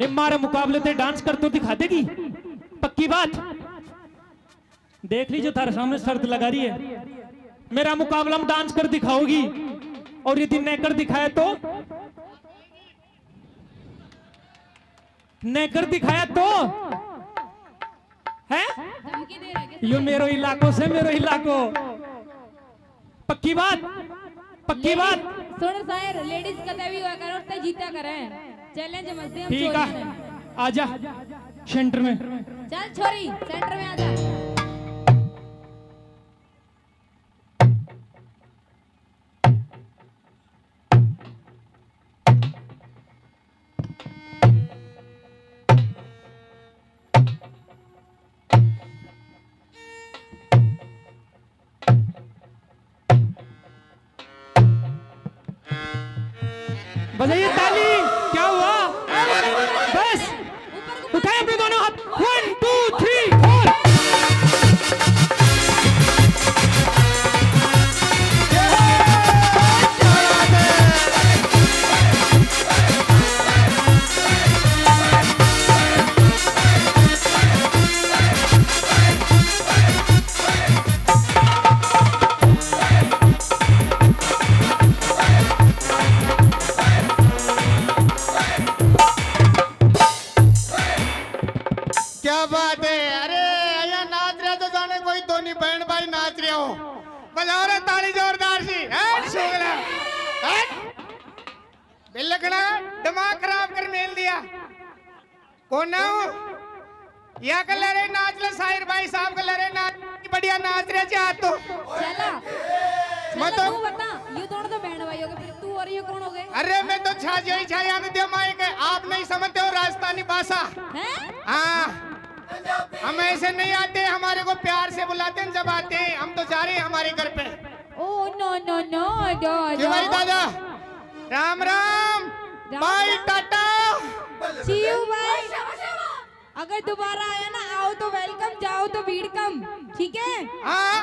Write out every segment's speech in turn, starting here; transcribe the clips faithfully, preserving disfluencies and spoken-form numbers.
ये मारे मुकाबले ते डांस कर तो दिखा देगी, पक्की बात। देख लीजिए, थारे सामने शर्त लगा रही है, मेरा मुकाबला में डांस कर दिखाओगी, और यदि नहीं कर दिखाया तो, नहीं कर दिखाया तो, हैं? यो मेरो इलाको से, मेरो इलाको। पक्की बात, पक्की बात। सुन शायर, लेडीज कदे भी हुआ करो, ते जीता करें। चैलेंज मजदे हम ठीक छोरी है। आजा सेंटर में। चल छोरी, सेंटर में आजा। बजाइए ताली। क्या हुआ? बस, उठाए अपने दोनों हाथ। One, two, three, four। क्या बात है? अरे, यहाँ नाच रहा तो जाने कोई दोनी बहन भाई नाच रहे हो। बजाओ रे ताली जोरदार सी। हट, शुक्ला। हट। बिलकड़ा, दिमाग खराब कर मेल दिया। कौन है वो? या कर ले रे नाच ले, साहिर भाई साहब कर ले रे नाच, बढ़िया नाच रहे जी आज तो। चला। मैं चला, तो तू बता, ये दोनों तो बहन भाई हो गए, फिर तू और ये कौन हो गए? अरे मैं तो छा जो ही छा, यहाँ दिया माइक, आप नहीं समझते हो राजस्थानी भाषा। हैं? हाँ, हम ऐसे नहीं आते, हमारे को प्यार से बुलाते हैं जब आते हैं, हम तो जा रहे हैं हमारे घर पे। Oh, no, no, no, no, क्यों भाई no। दादा? राम राम। राम भाई राम। टाटा। See you भाई। अगर दोबारा आया ना, आओ तो welcome, जाओ तो भीड़कम, ठीक है? हाँ,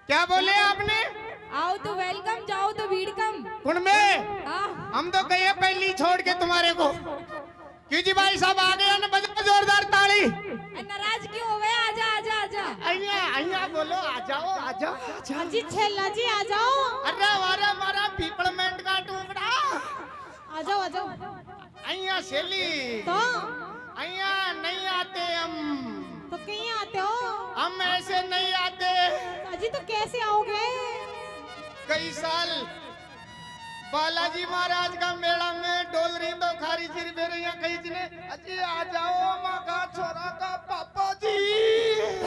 क्या बोले आपने? आओ तो welcome, जाओ तो भीड़कम। कौन में? हाँ। हम तो कहिए पहली छोड़ के तुम्हारे को। क्यों जी भाई साहब आ गए ना, बजाओ जोरदार ताली। ए, नाराज क्यों हो गए? आजा, आजा, आजा। अइया, अइया बोलो, आ जाओ, आ जाओ, आ जाओ। अजी छेला जी आ जाओ। अरे वारे मारा पीपलमेंट का टुकड़ा। आ जाओ, आ जाओ। अइया सेली। तो? अइया नहीं आते हम। तो कहीं आते हो? हम ऐसे नहीं आते। अजी तो कैसे आओगे? कई साल बालाजी महाराज का मेला में डोलरी तो खारी चिर बेरिया कही जी ने, अजी आ जाओ माँ का छोरा का पापा जी।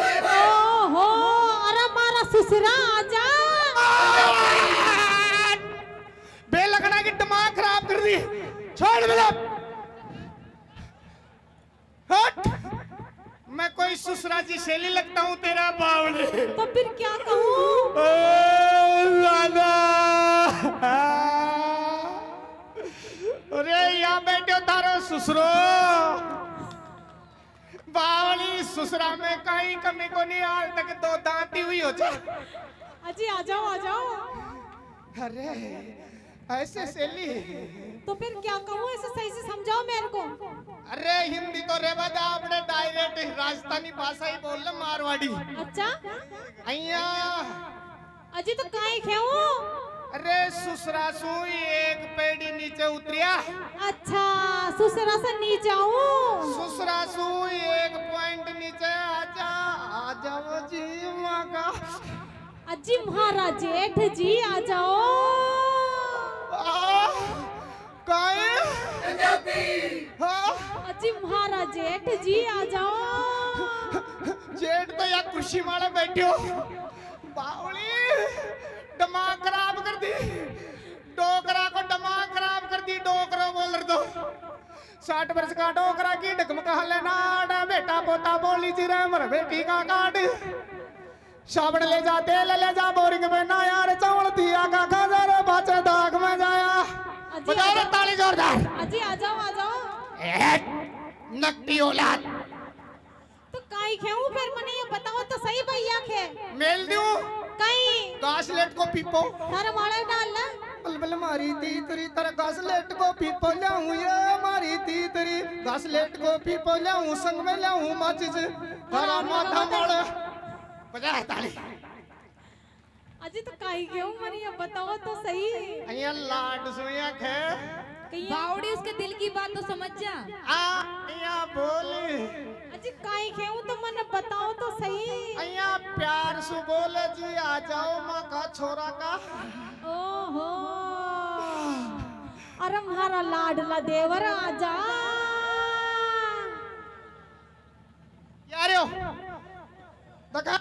ओहो, अरे मारा ससुरा आ जा। बेलकड़ा की दिमाग खराब कर दी। छोड़ मेरा। हट! मैं कोई सुसरा जी सेली लगता हूँ तेरा बावले? तो फिर क्या कहूँ? ओ दादा! अरे यहाँ बैठो थारो सुसरो। बावली सुसरा में कहीं कमी को नहीं, आज तक दो दांती हुई हो जा। अजी आ जाओ, आ जाओ। अरे ऐसे सेली। तो फिर क्या कहूँ, ऐसे सही से समझाओ मेरे को। अरे हिंदी तो रेवा दा, आपने डायरेक्ट राजस्थानी भाषा ही बोल ले, मारवाड़ी। अच्छा। अइया। अजी तो काई खेऊं? अरे सुसरा सू ही एक पैड़ी नीचे उतरिया। अच्छा, सुसरा से नीचे आऊं? सुसरा सू ही एक पॉइंट नीचे आजा, आ जाओ जी माँ का। अजी महाराज जेठ जी आ जाओ। आ, काहे? हाँ? अजी महाराज जेठ जी आ जाओ। जेठ तो या कुर्सी माले बैठे हो। बावली, दिमाग खराब कर दी। डोकरा को दिमाग खराब कर दी, डोकरा बोल दो। साठ वर्ष का डोकरा की ढकमका लेना, बेटा पोता बोली जी रे, मर बेटी का काट। साबण ले जा, तेल ले जा, बोरिंग में ना यार, चावल दिया का खा जा रे, बाचे दाग में जाया। अजी, बजाओ रे ताली जोरदार। अजी, आ जाओ, आ जाओ। ए, नकटी औलाद। तो काई खेऊं फिर, मने ये बताओ तो सही भैया खे। मेल दूं? काई? घास लेट को पीपो। थारे माले डाल ले। बलबल मारी तीतरी, तेरा घास लेट को पीपो ल्याऊं, ये मारी तीतरी, घास लेट को पीपो ल्याऊं, संग में ल्याऊं माचिस, तेरा माथा मल। बजा है ताली। अजी तो काई क्यों मरी है, बताओ तो सही। अइया लाड सुनिया खे। कहिए। बावड़ी, उसके दिल की बात तो समझ जा। आ, अइया बोल। अजी काई क्यों तो मन बताओ तो सही। अइया प्यार सु बोले जी, आ जाओ माँ का छोरा का। ओहो, अरे म्हारा लाडला देवर आजा। यार यो, देखा,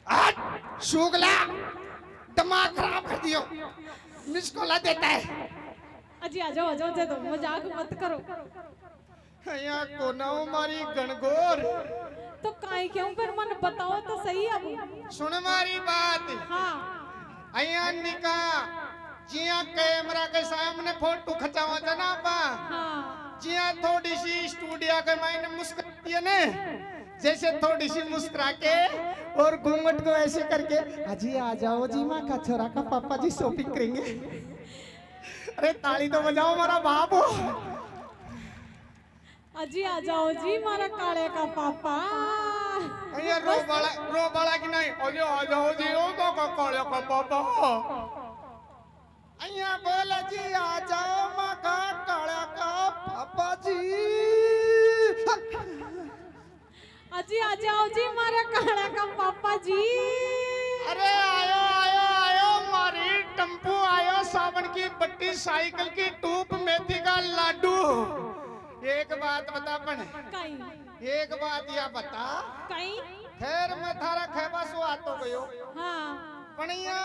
आज शुगला दिमाग खराब कर दियो, मिस कॉल देता है। अजी आ जाओ, आ जाओ, दे दो, मजाक मत करो। यहाँ कोना हो मारी गणगोर। तो काई क्यों, पर मन बताओ तो सही अब। सुन मारी बात। हाँ। यहाँ निका, जिया कैमरा के सामने फोटो खचावा जना पा। हाँ। जिया थोड़ी सी स्टूडियो के मायने मुस्कुराती है ने, जैसे थोड़ी सी मुस्कुरा के और घूंघट को ऐसे करके, अजी आ जाओ जी, माँ का छोरा का पापा जी शॉपिंग करेंगे। अरे ताली तो बजाओ, हमारा बाप हो। अजी आ जाओ जी, मारा काले का पापा। अरे रो बाला, रो बाला की नहीं, अजी आ जाओ जी, ओ तो का काले का पापा। अइया बोल जी, आ जाओ माँ का काले का पापा जी। अजी आ जाओ जी, मारा काला का पापा जी। अरे आयो, आयो, आयो, मारी टम्पू आयो, सावन की बट्टी, साइकिल की टूप, मेथी का लाडू। एक बात बता पण। काई? एक बात या बता। काई? खैर मैं थारा खैबा सु आ तो गयो। हाँ। पण या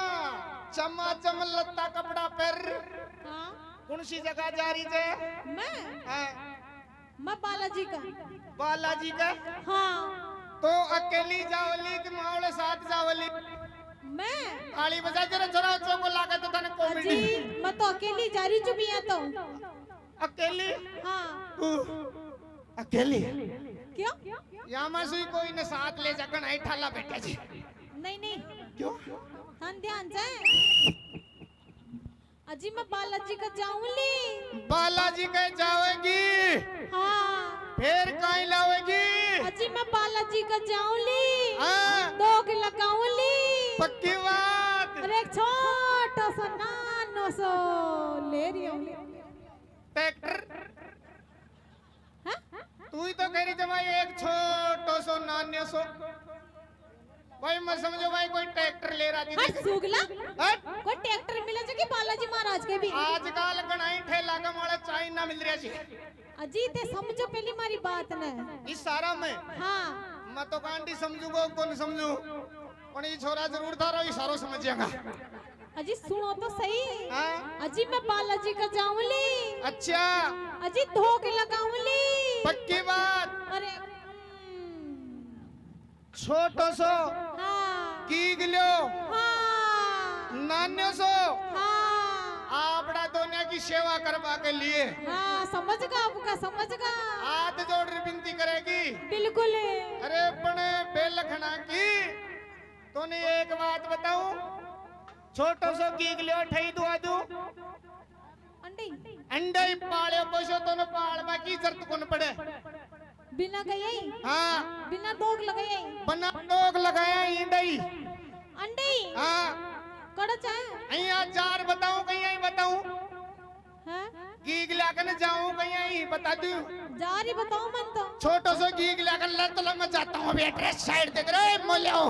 चमाचम लत्ता कपड़ा पर। हाँ। कौन सी जगह जा रही थे? मैं? हाँ। मैं बालाजी का। बालाजी का? हाँ। तो अकेली जावली कि मावले साथ जावली? मैं? ताली बजा जरा, जरा चौको लागे तो तने कॉमेडी। अजी, मैं तो अकेली जा रही चुकी है तो। अकेली? हाँ। तू अकेली? क्यों? या में सुई कोई ने साथ ले जा, घणा ही ठाला बैठा जी। नहीं, नहीं। क्यों? हम ध्यान से। अजी मैं बालाजी का जाऊंली। बालाजी का जावेगी? हाँ। फिर काई लावेगी? अजी मैं बालाजी का जाऊंली। हाँ। दोग लगाऊंली। पक्की बात। और एक छोटो सो नानो सो ले रही हूँ। ट्रैक्टर। हाँ? तू ही तो कह रही थी भाई, एक छोटो सो नान्यो सो। भाई मैं समझो भाई कोई ट्रैक्टर ले रहा थी। हट सुगला। हट। कोई ट्रैक्टर मिले जो कि बालाजी महाराज के भी। आजकल घणाई ठेला के माले चाइना मिल रहा जी। अजी ते समझो पहली मारी बात ने। इशारा में। हाँ। मैं तो कांडी समझूंगा, कौन समझू? पण ये छोरा जरूर थारा इशारो समझ जाएगा। अजी सुनो तो सही। हाँ? अजी मैं बालाजी का जाऊंली। अच्छा। अजी धोक लगाऊंली। पक्की बात। अरे, हम्म। छोटो सो। हाँ। कीगल्यो। हाँ। नान्यो सो। हाँ। आपड़ा दोनों की सेवा करवा के लिए। हाँ, समझ गया आपका, समझ गया। हाथ जोड़ विनती करेगी। बिल्कुल। अरे पण बेलखना की तोने एक बात बताऊं, छोटो सो कीगल्यो ठई दुआ दूं। अंडे। अंडे ही पाले पोसो, तोने पाल बाकी जरूरत कौन पड़े। बिना गए ही? हाँ। बिना दोग लगाए ही? बिना दोग लगाया ही अंडे ही। अंडे ही? हाँ। कड़च है? अइया जार बताऊं, कहीं यही बताऊं। हाँ? गीग लाकन जाऊं कहीं, बता दूं। जा रही बताओ मन तो। छोटो सो गीग लाकन लत लो, मैं जाता हूँ अभी, एड्रेस साइड दे दे रे मोलियो।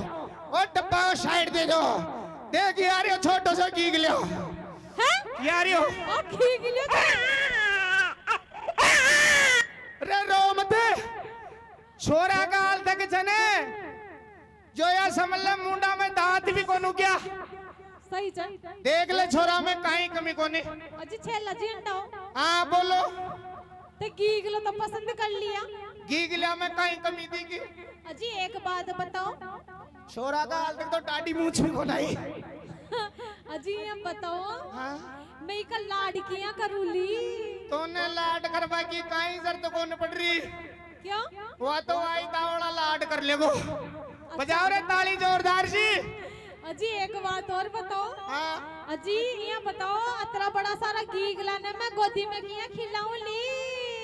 ओ डब्बा साइड दे दो। देख यार, ये छोटो सो गीग लियो। हैं? यार यो। ओ गीग लियो तो। रे रो मत। छोरा का हाल तक जने। जो या समझ ले, मुंडा में दांत भी कोनू क्या? सही च। देख ले छोरा में काई कमी कोनी। अजी छेला जी अंडा हो। हाँ, बोलो। ते गीगलो तो पसंद कर लिया। गीगलिया में काई कमी थी की? अजी एक बात बताओ। छोरा का हाल तक तो टाडी मूछ भी कोनी। अजी ये बताओ। हाँ? मैं इका लाड किया करूली। तोने लाड करवा की काई जरूरत कोन पड़ रही। क्यों? वो तो आई तावड़ा लाड कर लेगो। अच्छा। बजाओ रे ताली जोरदार सी। अजी, एक बात और बताओ। हाँ। अजी, यहाँ बताओ, अतरा बड़ा सारा गीगला ने मैं गोदी में किया खिलाऊं ली?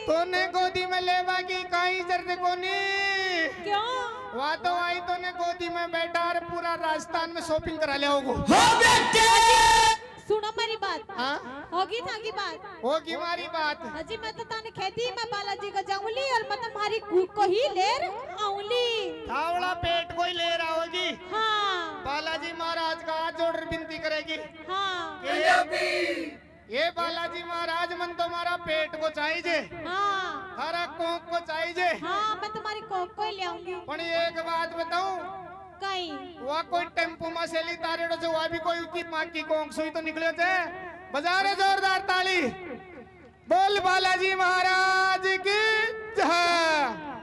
तूने गोदी में लेवा की काई जरूरत कोनी। क्यों? वहाँ तो आई तूने गोदी में बैठा और पूरा राजस्थान में शॉपिंग करा लिया होगो। हो बेटे। सुनो मेरी बात। हाँ? होगी थाकी बात? होगी मारी बात। अजी, मैं तो ताने खेती में बालाजी का जाऊंली और मैं तुम्हारी कु-, को ही लेर आऊंली। थावड़ा पेट को ही लेर आओगी। हाँ। बालाजी महाराज का हाथ जोड़ विनती करेगी। हाँ। कि ये बालाजी महाराज, मन तो मारा पेट को चाहिए, हाँ। थारा कोख को चाहिए। हाँ, मैं तुम्हारी कोख को ही ले आऊंगी। पण एक बात बताऊं, कई। वह कोई टेम्पो में से ली तारेड़ो जो वह भी कोई की माँ की कोख सुई तो निकले थे। बजा रे जोरदार ताली। बोल बालाजी महाराज की जय।